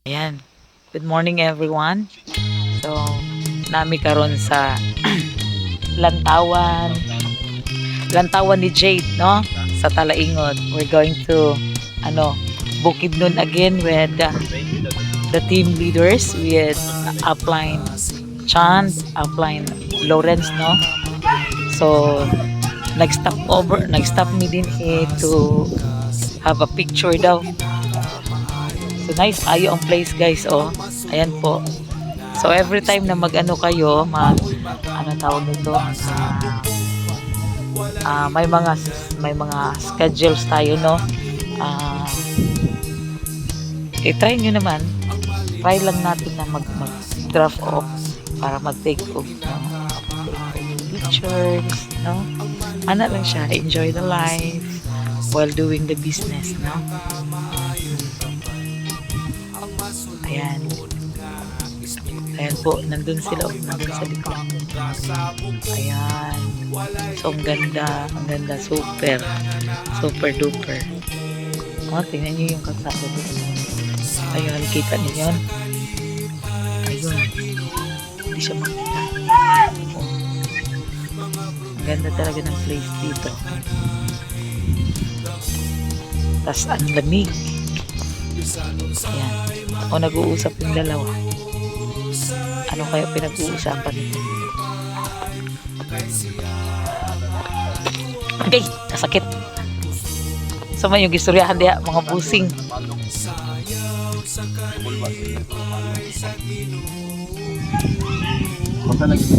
Ayan. Good morning, everyone. So, naa mi karon sa Lantawan. Lantawan ni Jade, no? Sa Talaingod. We're going to ano, Bukidnon again with the team leaders, with upline Chan, upline Lawrence, no? So, nag-stop over, nag-stop mi dinhi to have a picture daw. So nice ayo ang place, guys, oh. Ayan po. So every time na mag-ano kayo, mag ano tawag nito? May mga schedules tayo, no? Eh, try nyo naman. Try lang natin na mag drop off para mag-take of, no? Take of pictures, no? Ano lang siya, enjoy the life while doing the business, no? Ayan. Ayan po, nandun sila, oh, nandun sa likod. Ayan. So, ang ganda. Ang ganda. Super. Super duper. Oh, tingnan niyo yung kalsada doon. Ayun, kita niyo yun? Ayun. Hindi siya makita. Oh. Ang ganda talaga ng place dito. Tas ang lamig. Ayan. O, nag-uusap yung dalawa. Ano kaya pinag-uusapan nito? Okay, kasakit. So may yung istoryahan diha, mga busing.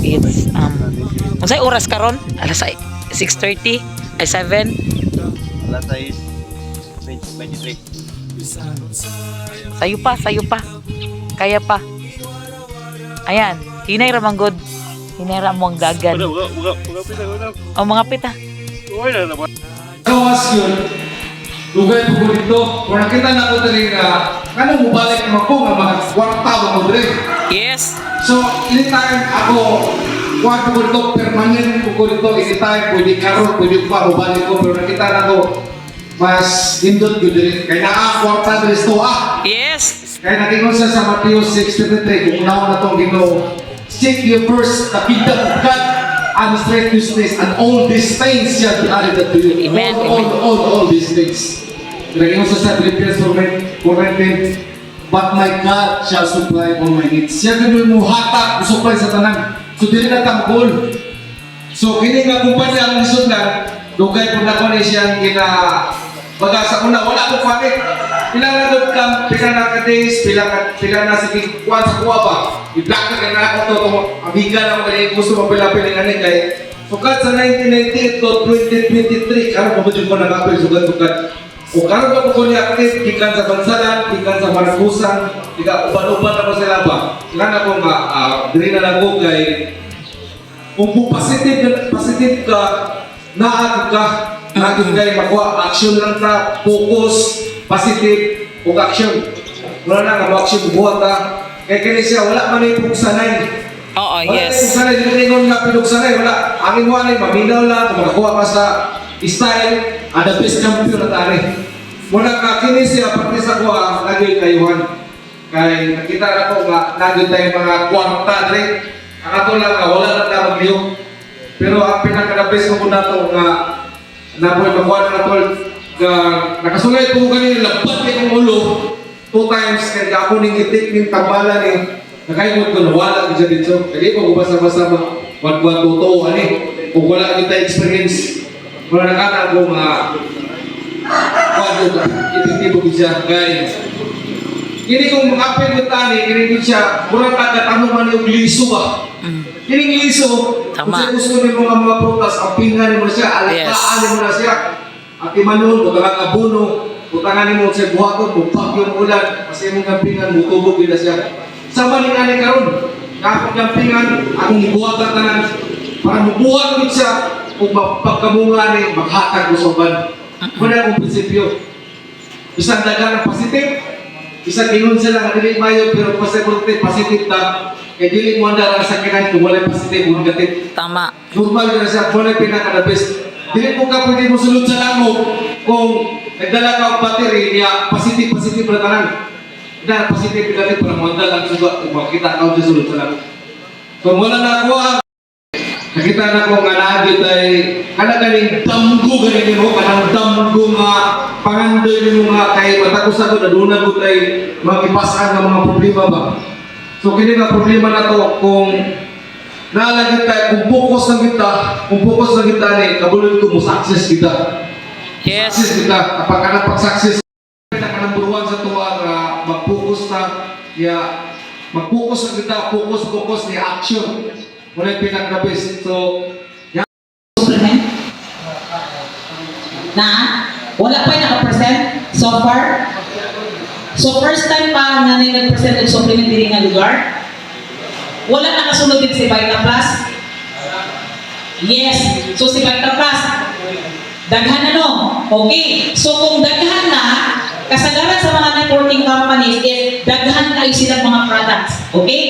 It's unsay oras karon? Alas 6:30 ay 7. Alas 6:23. Sayo pa, sayo pa. Kaya pa. Ayan, hinay ra man gud. Hinay ra mo ang dagan. Wala, wala, wala, pita, wala. O mga pita. Wala na ba? Gawas yun, dugay po ko dito, kung nakita na ko diri nga, kanong mubalik naman ko nga mga kwarta mo diri. Yes. So, anytime ako, kwarta ko dito, permanent ko dito, anytime, pwede karon, pwede pa, mubalik ko, pero nakita na ko, mas nindot yun diri. Kaya naa kwarta diri sa tuwa. Yes. Kaya nakingon siya sa Matthew 6:33, kung unahon na itong Ginoo, "Seek ye first the kingdom of God and His righteousness, and all these things shall be added unto you." Amen. All, Amen. all, all these things. Nakingon siya sa Philippians 4:19, "But my God shall supply all my needs." Siya gano'n mo hatak, supply sa tanan. So, dili na tanggol. So, kini nga kumpanya ang nisudlan, dugay po na ko ni siyang gina baga sa una, wala ko panic. Pila na doon ka, pila na ka days, pila na sige, kuwan sa kuwa ba? I-block na kaya na ako to, itong amiga na ko kaya gusto mapila-pila nga ni kay Sukad sa 1998 to 2023, karon pa ko nag-apil sugad-sugad. O karon pa ko ni active, gikan sa Bansalan, gikan sa Maragusan, gikan uban-uban ako sila ba. Sila na ko nga, diri na lang ko kay kung po positive, positive ka, naa ka, naa kay makuha, action lang ta, focus, positive, ug action. Wala na nga mo action buhat ta. Kay kini siya wala man ay pugsanay. Oo, Wala yes. yes. Pugsanay, dili ningon nga pinugsanay, wala. Ang imo ani maminaw lang kung makakuha ka sa style, the best champion na tani. Muna ka kini siya parte sa kuha lagi kayuhan. Kay nakita na ko nga nagyud tayo mga kwarta dre. Ang ato lang nga wala na ta maglihok. Pero ang pinaka the best ko nato nga napoy makuha na nato nga nakasulay ko kanina labat kay kong ulo two times kay ako ning itik ning tambala ni nakaingon ko na wala gid siya dito. Kay di ko basta-basta ma wad totoo ani kung wala kita experience. Wala na kana ko nga wad epektibo gid siya kay kini kung makapil mo tani kini gid siya murag ka katanong man og liso ba. Kining liso, Tama. kung sa gusto nimo nga mga prutas, ang pingan nimo na siya, alagaan nimo na siya. At imanon, butangan abono, butangan nimo sa buhaton, mupag yung ulan, kasi imong gampingan, mutubog yun na siya. Sama ni nga karon, nga akong gampingan, akong gibuhatan tanan, para mubuhat gid siya, kung mapagkamunga ni, maghatag ko sa uban. Muna akong prinsipyo. Isang dagan ang positive, isang ingon sila nga dili mayo pero positive positive ta kay dili mo andar ang sakinan kung walay positive o negative. Tama. Normal na siya, walay pinaka the best. Dili mo ka pwede mo sulod sa langog kung nagdala ka og battery niya positive positive na tanan. Na positive natin para mo lang suga kung makita ka sa sulod sa langit. So muna na ako ang nakita na ko nga naa gyud ay kana ganing damgo gani nimo, kanang damgo nga pangandoy nimo nga kay matag usa ko aduna ko tay mga gipas-an nga mga problema ba. So kini nga problema na to, kung naalagi tayo, kung focus lang kita, kung focus lang kita ni kabulod ko mo success kita. Success kita kapag kanang pag-success na kanang buruan sa tuwa nga mag-focus na ya, mag-focus na kita, focus, focus ni action wala yung pinaka best. So Supplement? Na? Wala pa yung naka-present so far? So first time pa nga na nag-present og supplement diri nga lugar? Wala nakasunod din si Vita Plus? Yes. So si Vita Plus, daghan na, no? Okay. So kung daghan na, kasagaran sa mga networking companies is daghan kayo silang mga products. Okay?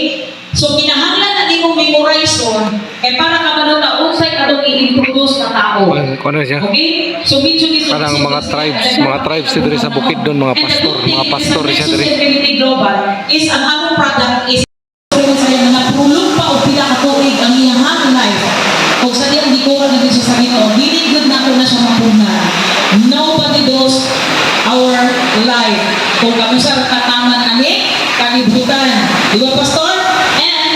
So kinahanglan na nimo memorize on eh para kabalo ka unsay atong i-introduce na tao. Kuno siya. Okay? So medyo Parang mga tribes diri sa Bukidnon, mga pastor siya diri. Community Global is ang among product is sa nga napulog pa og pila ka tuig ang iyang life. Ug sa diyang gikuha na siya sa Ginoo, dili gyud nako na siya mapugnan. Nobody knows our life. Kung kami sa kataman ani kalibutan. Di ba, Pastor? And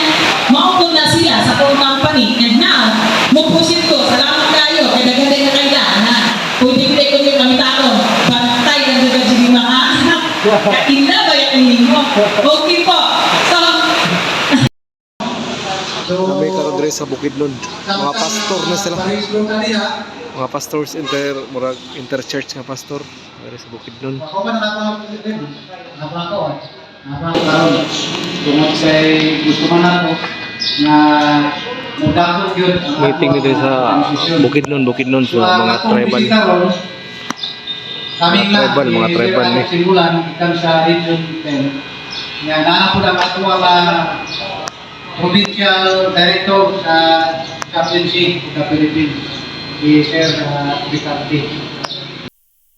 mao po na sila sa akong company. And now, mo proceed ko. Salamat kayo. Kay daghan na kay na. Pwede ko kundi kami taon. Bantay ang dugan sa mga anak. Kaila ba yung ninyo? Okay po. So, Kami karon diri sa Bukidnon. Mga pastor na sila. Mga pastors inter murag inter-church nga pastor diri sa Bukidnon. Ako man nako nako karon tungod kay gusto man nako nga mudako gyud ang Meeting ni diri sa organisasyon. Bukidnon, Bukidnon So, sa ang mga akong tribal. bisita ron, kaming Mga tribal, mga tribal ni. Simulan gikan sa Region 10. Nga naa po ang ato nga provincial director sa chaplaincy sa Philippines, si Sir Ricarte.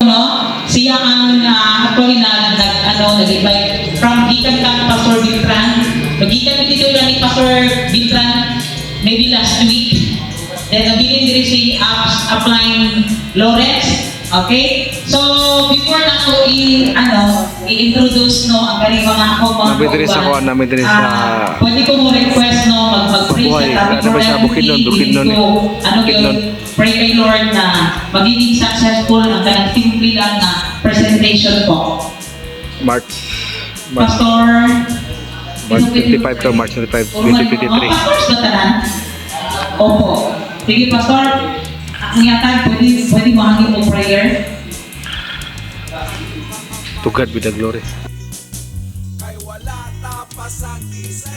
No, siya ang actually nag ano, nag-invite from gikan kang Pastor Bintran. Gikan dito lang ni Pastor Bintran maybe last week. Then nabilin diri si apps upline Lawrence. Okay? So before na ko i ano, i-introduce, no, ang kaning mga ako mga Nami diri sa kauban, kuan, nami diri sa pwede ko mo request, no, mag-pray Mabuhay. sa Ano ba sa Bukidnon? Bukidnon eh. ano Bukidnon. yun, pray kay Lord na magiging successful ang kanang simple lang na presentation po. March March Pastor, March 25 to March 25, 2023. Oh, pastors ba tanan? Opo. Sige, Pastor. Ang yata, pwede mo hangin mo prayer. To God be the glory. Kay wala tapas ang isa.